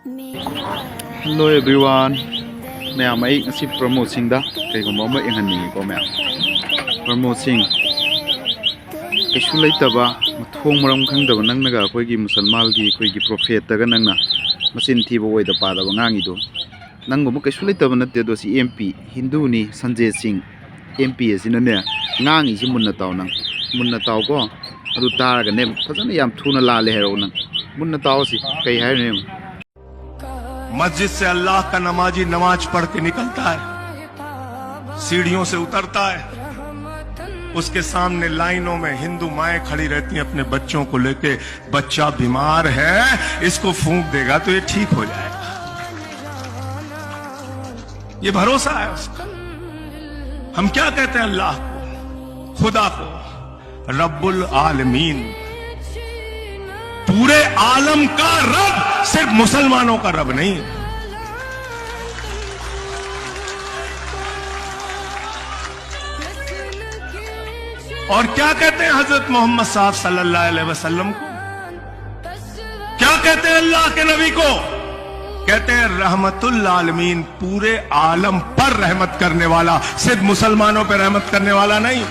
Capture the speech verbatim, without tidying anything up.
Hello everyone. ꯃꯌꯥꯝ, ꯑꯩ ꯉꯁꯤ ꯄ꯭ꯔꯃꯣꯗ ꯁꯤꯡꯗ ꯀꯩꯒꯨꯝꯕ ꯑꯃ ꯌꯦꯡꯍꯟꯅꯤꯡꯉꯤꯀꯣ ꯃꯌꯥꯝ꯫ ꯄ꯭ꯔꯃꯣꯗ ꯁꯤꯡ, ꯀꯩꯁꯨ ꯂꯩꯇꯕ, ꯃꯊꯣꯡ ꯃꯔꯝ ꯈꯪꯗꯕ, ꯅꯪꯅꯒ ꯑꯩꯈꯣꯏꯒꯤ ꯃꯨꯁꯜꯃꯥꯟꯒꯤ ꯑꯩꯈꯣꯏꯒꯤ ꯄ꯭ꯔꯣꯐꯦꯠꯇꯒ ꯅꯪꯅ ꯃꯆꯤꯟ ꯊꯤꯕ ꯑꯣꯏꯗ ꯄꯥꯗꯕ ꯉꯥꯡꯉꯤꯗꯣ, ꯅꯪꯒꯨꯝꯕ ꯀꯩꯁꯨ ꯂꯩꯇꯕ ꯅꯠꯇꯦ꯫ ꯑꯗꯣ ꯁꯤ ꯑꯦꯝ ꯄꯤ, ꯍꯤꯟꯗꯨꯅꯤ, ꯁꯟꯖꯦ ꯁꯤꯡ, ꯑꯦꯝ ꯄꯤ ꯑꯁꯤꯅꯅꯦ ꯉꯥꯡꯉꯤꯁꯤ ꯃꯨꯟꯅ ꯇꯥꯎ ꯅꯪ꯫ ꯃꯨꯟꯅ ꯇꯥꯎꯀꯣ꯫ ꯑꯗꯨ ꯇꯥꯔꯒꯅꯦ ꯐꯖꯅ ꯌꯥꯝ ꯊꯨꯅ ꯂꯥꯜꯂꯦ ꯍꯥꯏꯔꯛꯑꯣ ꯅꯪ꯫ ꯃꯨꯟꯅ ꯇꯥꯎ ꯁꯤ ꯀꯩ ꯍꯥꯏꯔꯤꯅꯣ ꯌꯦꯡꯉꯨ꯫ मस्जिद से अल्लाह का नमाजी नमाज पढ़ के निकलता है, सीढ़ियों से उतरता है, उसके सामने लाइनों में हिंदू माएं खड़ी रहती हैं अपने बच्चों को लेके। बच्चा बीमार है, इसको फूंक देगा तो ये ठीक हो जाएगा। ये भरोसा है उसका। हम क्या कहते हैं अल्लाह को, खुदा को? रब्बुल आलमीन। पूरे आलम का रब सिर्फ मुसलमानों का रब नहीं। और क्या कहते हैं हजरत मोहम्मद साहब सल्लल्लाहु अलैहि वसल्लम को? क्या कहते हैं अल्लाह के नबी को? कहते हैं, रहमतुल आलमीन, पूरे आलम पर रहमत करने वाला, सिर्फ मुसलमानों पर रहमत करने वाला नहीं।